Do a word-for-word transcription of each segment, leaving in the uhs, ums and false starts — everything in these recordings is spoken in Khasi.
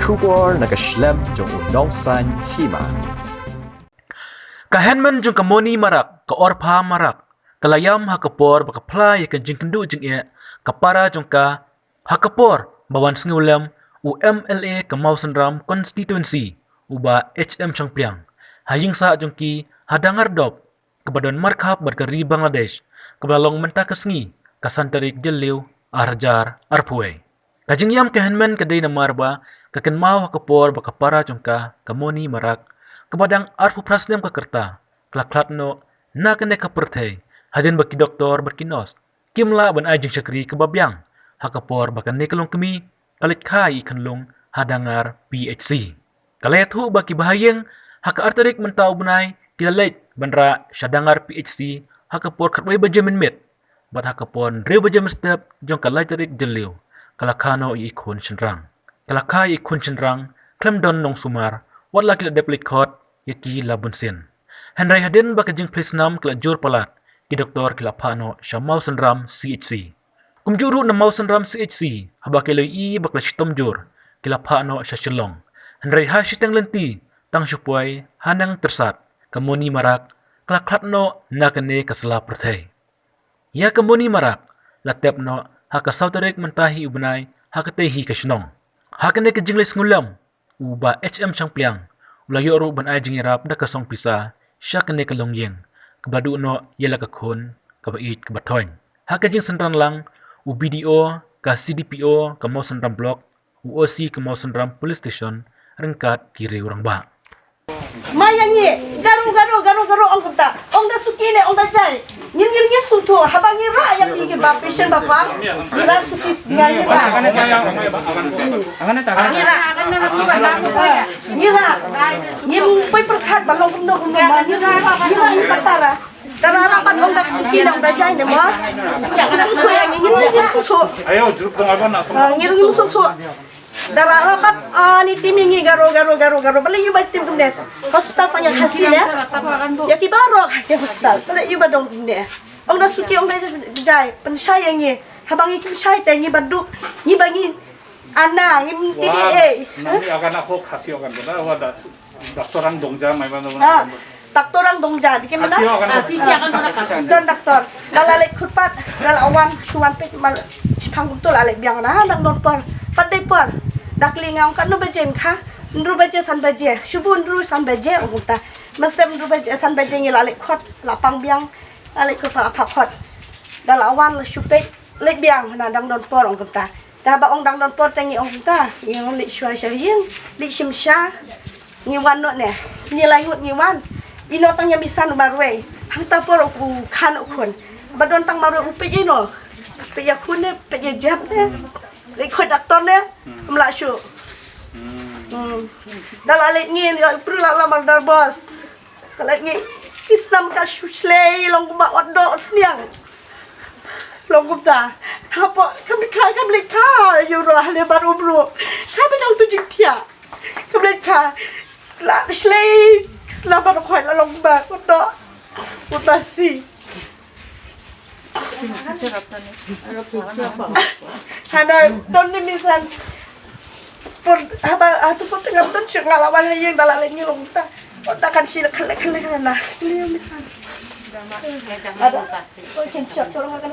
Khubor na ka shlem jong u Nongsaiñ Hima. Ka hynmen jong ka Moni Marak, ka Orpha Marak, ka la ïam ha ka por ba ka phla ïa ka jingkynduh jingeh ka para jong ka, ha ka por ba wan sngewlem u M L A ka Mawsynram constituency, u Bah H M Shangpliang, ha ïing sah jong ki ha Dangar Dop, kaba don markhap bad ka ri Bangladesh, kaba la long mynta ka sngi, ka san tarik Jylliew, ar hajar arphew wei. Ka jingïam ka hynmen ka dei namar ba ka kynmaw ha ka por ba ka para jong ka, ka Moni Marak, kaba dang arphew phra snem ka rta, ka la khlad noh na kane ka pyrthei, hadien ba ki doktor bad ki nurse kim lah ban ai jingshakri kaba biang, ha ka por ba kane ka longkmie ka leit kha ïa i khunlung ha Dangar P H C. Ka la ïathuh ba ki bahaïing ha ka ar tarik mynta u bnai ki la leit ban rah sha Dangar P H C ha ka por khatwei baje mynmiet, bad ha ka por hynriew baje mynstep jong ka lai tarik Jylliew, ka la kha noh ïa i khun shynrang. Ka la kha ïa i khun shynrang khlem don nongsumar, wat la ki la dep leit khot ïa ki la bun sien. Hynrei hadien ba ka jingplie snam ka la jur palat, ki doktor ki la phah noh sha Mawsynram C H C. Kumjuh ruh na Mawsynram C H C, haba ki la ïohi ba ka la shitom jur, ki la phah noh sha Shillong. Hynrei ha shiteng lynti, tang shu poi ha neng tyrsat, ka Moni Marak ka la khlad noh na kane ka sla pyrthei. Ïa ka Moni Marak la tep noh ha ka saw tarik mynta hi u bnai, ha katei hi ka shnong. Ha kane ka jingleit sngewlem, u Bah H M Shangpliang u la ïoh ruh ban ai jingïarap da ka song pisa sha kane ka longïing, kaba duh noh ïa la ka khun kaba ïeit kaba thoiñ. Ha ka jingsynran lang, u B D O ka C D P O ka Mawsynram Block, u O C ka Mawsynram Police Station, ryngkat ki riew rangbah. Ma ïa ngi, Garo, Garo, Garo, Garo, ong kumta. Ong da suki ne, ong da jai. Ngin, ngin, ngin sngewthuh, haba ngi rah ïa ki, ki ba patient ba pang. Ngi rah suki, ngi, ngi rah. Ngi rah. Ngi rah. Ngim poi pyrkhat ba long kumno, kumno, ma ngi rah. Ngi rah, ngi rah para. Da la rah pat ong da suki ne, ong da jai ne, ma. Ngin sngewthuh ïa ngi, ngin, ngin sngewthuh. Ayo, jrup dong apa nak? Ah, ngin, ngin sngewthuh. Da la rah pat, ah, ni tim ïa ngi Garo, Garo, Garo, Garo. Balei ïa ba tim kumne? Hospital tang ïa Khasi ne? Ïa ki baroh ïa hospital. Balei ïa ba dong kumne? Ong da suki, ong da jai, pynshai ïa ngi. Haba ngi kim shai te ngi ba duk, ngi ba ngi ana, ngi tim ïa ei. Nang ni akan aku Khasi akan benar, wah da. Doktor ang dongja mai ban. Ah, doktor ang dongja, dikit mana? Asi akan. Asi akan mana kan? Don doktor. Da la leit khut pat, da la wan, shu wan peit mal, shipang kumto la leit biang na, dang don por. Pat dei por. Da kylli nga ong katno baje kha? Hynriew baje san baje. Shu bun hynriew san baje ong kumta. Mynstep hynriew baje san baje ngi la leit khot, la pang biang. La leit khot pat la phah khot. Da la wan la shu peit, leit biang na dang don por ong kumta. Da ba ong dang don por te ngi ong kumta, ngi ong leit shuwa sha ïing, leit shim sha. Ngi wan noh ne, ngi lai ngut ngi wan. Ïeh noh tang ïa Misan u marwei. Hangta por u khan u khun. Ba don tang marwei u peit ïeh noh. Peit ïa khun ne, peit ïa jep ne. Leit khot doktor ne, ym lah shuh. Hmm. Da la leit ngi, la pru la la mar dar bos. Ka leit ngi ki snam ka shu shlei long kumba ot doh ot sniang. Long kumta. Hapoh kam leit kha, kam leit kha ïa u ro ha le bar um ro. Ka bynta tu jingthiah. Kam leit kha. La shlei ki snam ba khoi la long kumba ot doh. Kumba si. Hana don ni Misan. Por haba atu por tengam don shu nga la wan ha ïing da la leit ngi long ta. Por da kan shi la khlek khlek na. Liu Misan. Ada. Por ken siap tolong akan.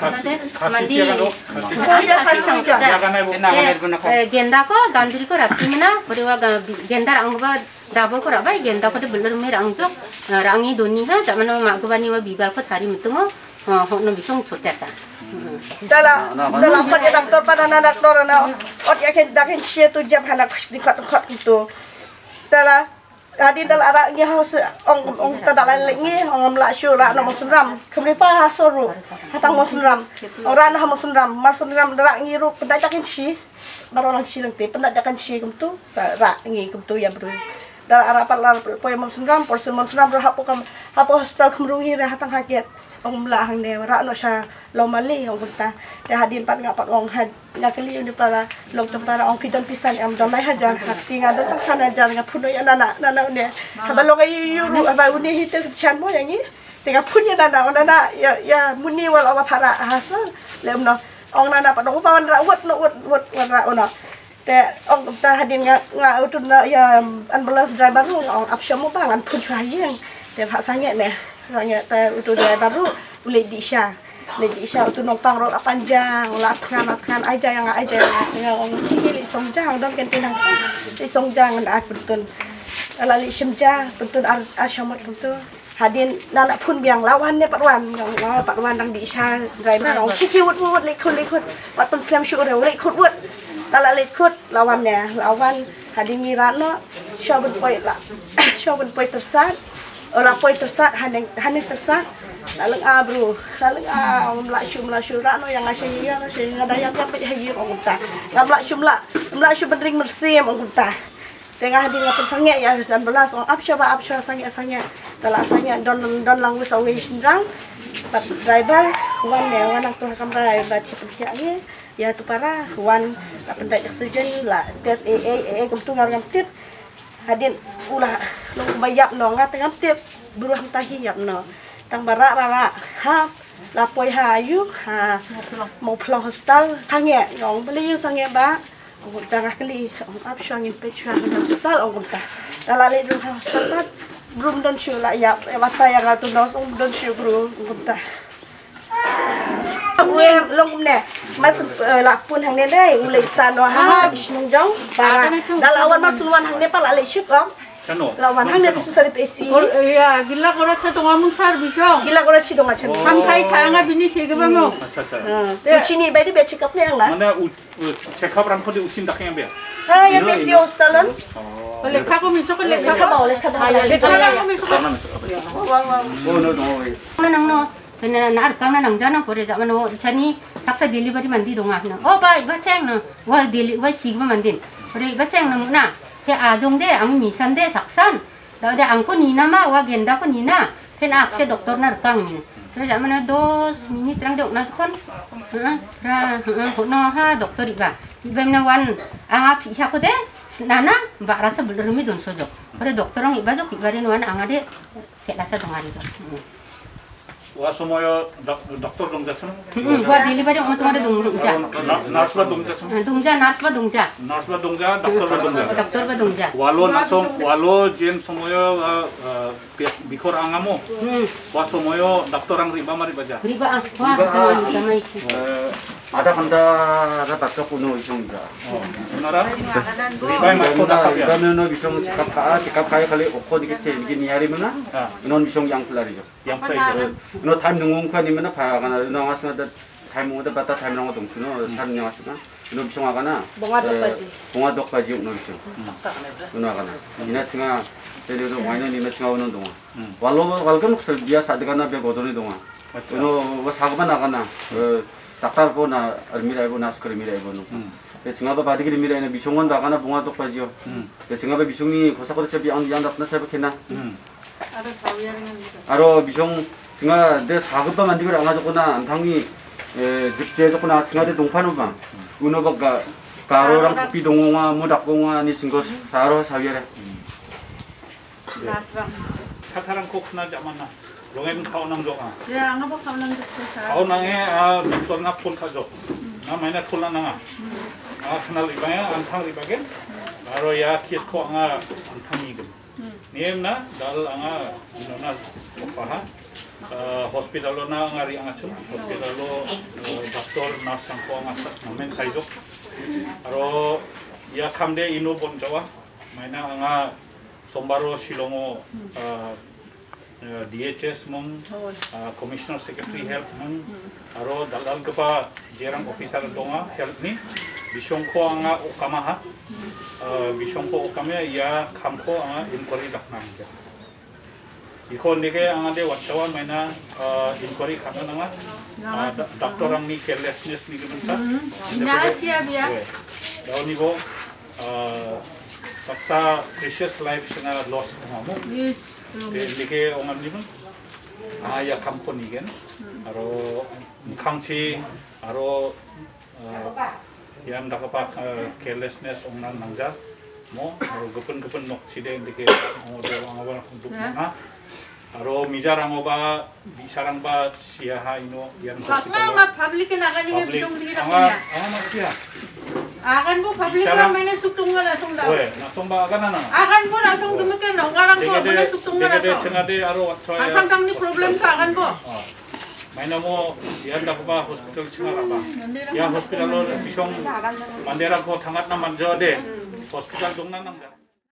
Mandi. Khasi siap kan, oh? Khasi. Oh, ya, khasi siap. Ya kan, eh, bu. Eh, eh, genda ko, gandri ko, rati mena, pore wa ga-, genda ang ba Dabo ko rah bai, genda ko de belur me rang jok, rang i doni ha, ja mano ma ko bani wa biba ko thari mutungo, ho no bisong chote ta. Dala, dala khot ya doktor pa dana doktor na, ot ya ken da ken sia tu jam hana khos di khot khot tu. Dala, adi dala ara ngi hos ong ong ta dala le ngi ong la shu ra na Mawsynram. Kemri pa ha soru, hatang Mawsynram. Ong ra na Mawsynram, Mawsynram dala ngi ru pedai ta ken si. Baroh lang shi lang te, pynat da kan shi kumtu, sa ra ngi kumtu ïa bru. Da la ra pat la poi Mawsynram, por shu Mawsynram ruh hapoh kam, hapoh hospital Khumrung hi re hatang ha gate. Ong mla hangne, ra noh sha Lawmali ong kumta. Te hadien pat nga pat ong ha, nga kylli une para long tang para ong phi don pisa em, don lai hajar, ha ti nga don tang san hajar, nga phun noh ïa nana, nana une. Haba long ïa ïu ru, haba une hi te shan mo ïa ngi. Te nga phun ïa nana, ong nana, ïa, ïa Muni wa la wa phara ha so. Le um no. Ong nana pat ong u pa wan ra wot no wot wot wan ra ono. Te ong kumta hadien nga, nga utu na ïa ambulance driver ruh nga ong ap sha mo ba ngan phone sha ïing. Te ba sangeh ne. Sangeh te utu driver ruh u leit dih sha. Leit dih sha utu nongpang ruh la pan jang, la thngan, la thngan, ai ja ïa nga, ai ja ïa nga. Nga ong ki ki leit song ja, dang ken tinang. Leit song ja ngan ai pyntun. La leit shim ja, pyntun ar, ar shamot kumtu. Hadien na la phone biang la wan ne pat wan, nga ong, "Oh, pat wan dang dih sha driver." Ong, "Ki ki wut wut wut, leit khut leit khut." Pat pynslem shu re, "Leit khut wut." Na la leit khut la wan ne, la wan hadien ngi rat noh, shu ban poi la, shu ban poi tyrsat. Ora poi tyrsat, haneng haneng tyrsat. La leng a bru, la leng a, ong, "Mla shu, mla shu rat noh ïa nga sha ïing, ïa nga sha ïing, nga da ïap ïap beit ha ïing," ong kumta. "Nga mla shu, mla, mla shu ban ring mynsiem," ong kumta. Te nga hadien nga pynsangeh ïa dan balas, ong, "Ap sha ba, ap sha, sangeh, sangeh." Te la sangeh don, don lang wis awei shynrang. Bad driver wan ne, wan nangtu ha kamra ba chi pynkhiah ngi. Ïa tu para wan la pyndait oxygen, la test ei ei ei ei kumtu nga ruh ngam tip. Hadien u la long ba ïap noh, nga te ngam tip. Bru hangta hi ïap noh. Tang ba rah rah rah. Ha la poi ha ïu ha Mawphlong hospital sangeh. Nga ong, "Balei ïu sangeh ba?" Ong kumta. Nga kylli, ong, "Ap shuwa ngin peit shuwa ha hospital," ong kumta. Te la leit ruh ha hospital pat bru ym don shuh, la ïap. Ïa bata ïa nga tu nurse, ym don shuh bru, ong kumta. Ong em long kumne. Mas, eh, la pun hangne dei, u leit sa noh ha shnong jong para. Da la wan mar sun wan hangne pat la leit ship, ong. Chano? La wan hangne. Chano? Su sari pesi. Ïa, gila kora cha tonga mung sar bisong. Gila kora chi tonga chano. Ham khai cha nga bini che ke ba mo. Acha, acha. Chini bai di be check up ne ang la. Mana u, u check up ran ko di u chin dak yang be. Ha, ïa pesi hospital an. Lekha ko miso ko lekha. Lekha ba, lekha ba. Lekha ko miso ko. Wa, wa. Oh, no, no. Nang no. Kena na arkang na nang jana pore ja mano chani taksa delivery mandi donga na. Oh, ba, ba cheng na. Wa deli, wa sig ba mandin. Pore ba cheng na muna. Te ajong de, ang misan de, saksan. Da de ang ko nina ma, wa genda ko nina. Te na akse doktor na rkang ni. Te ja mana dos minit rang de na kon. Ha, ra, ha, ko no ha doktor iba. Iba na wan, ang ap sa ko de. Nana, ba rasa belum mi don sojok. Pore doktor ang iba jok, iba de wan ang ade. Sek rasa dong ari do. Wa somoyo dok-, doktor dong ja seno? Hmm, wa delivery ong tong ada dong, dong ja. Na-, nurse ba dong ja seno? Ah, dong ja, nurse ba dong ja. Nurse ba dong ja, doktor ba dong ja. Doktor ba dong ja. Walo nasong, walo jen somoyo, ah, ah, bi-, bikor ang amo. Hmm. Wa somoyo doktor ang riba ma riba ja. Riba ang. Wa, riba ang. Sama itu. Eh, ada kanda ada batok uno isong ja. Oh, unara? Riba ma ko da ka bia. Riba no no bisong check up ka, check up ka kali oko dikit chen dikit niari mana. Ah. Non bisong yang pelari jo. Yang pelari jo. No time nung ka ni mana pa kana no ngas na da time mo da bata time nung dong no time nung ngas na. No bisong kana. Bonga dok baji. Bonga dok baji no bisong. No kana. Ina singa tele do mai no ni ma singa no dong. Hmm. Walo wal kan sel dia sa de kana be godoni dong. Acha. No was hagba na kana. Eh, doctor ko na army rai bo na askar army rai bo no. Hmm. Te chinga ba badik army rai na bisong wan ba kana bonga dok baji. Hmm. Te chinga ba bisong ni khosa ko chabi ang yang dap na sa ba kena. Hmm. Aro bisong chinga de sagap ba mandi ber anga jokona anthang ni, eh, jipte jokona chinga de dongphan ba. Uno ba ga karo rang kopi dongonga, modak dongonga ni singkos saro sawiare. Nasrang. Thakarang kok na jamana. Longen kau nang jok ah. Ya, nga ba kau nang jok sa. Kau nang eh, ah, doktor nga phone ka jok. Nga maina phone na nga. Ah, kenal iba ya, anthang iba gen. Aro ya kies ko nga anthang ni gen. Niem na dal anga ino na paha. Eh, hospital lo na nga ri anga chun. Hospital lo, eh, doktor nurse ang ko anga sa namen sai jok. Aro ya kam de ino bon jawa. Maina anga sombaro Shillong o, eh, eh, D H S mung, eh, Commissioner Secretary Health mung, aro dalal kepa jerang officer donga health ni, bisong ko anga okama ha, eh, bisong ko okama ya kam ko anga inquiry dak nang ja. Ikon dike anga de wan chawa maina, eh, inquiry kana nanga, eh, da-, doctor ang ni carelessness ni kemen sa. Nya sia bia. Daw ni bo, eh, taksa precious life sanga loss ngamu. Yes. Dike ongam ni bang. Ah, ya kam ko ni gen. Aro mkhang chi, aro, eh, yan da kapa, eh, carelessness ong nan nang ja. Mo, aro gepun gepun nok chi de dike ong de ong awa duk na. Aro mijar ang oba, bisarang ba sia ha ino yan hospital. Nga public na kani bisong dike dak anga, anga ma sia. Agan bo public la mane suktung wala song da. Oe, na song ba agan na. Agan bo na song dum ke na ngaran bo mane suktung wala song. Chengade aro wat choi. Ang tang ni problem ka agan bo. Maina mo yan da ba hospital chengara ba. Ya hospital lo bisong mandera ko thangat na manjo de. Hospital dong na nang.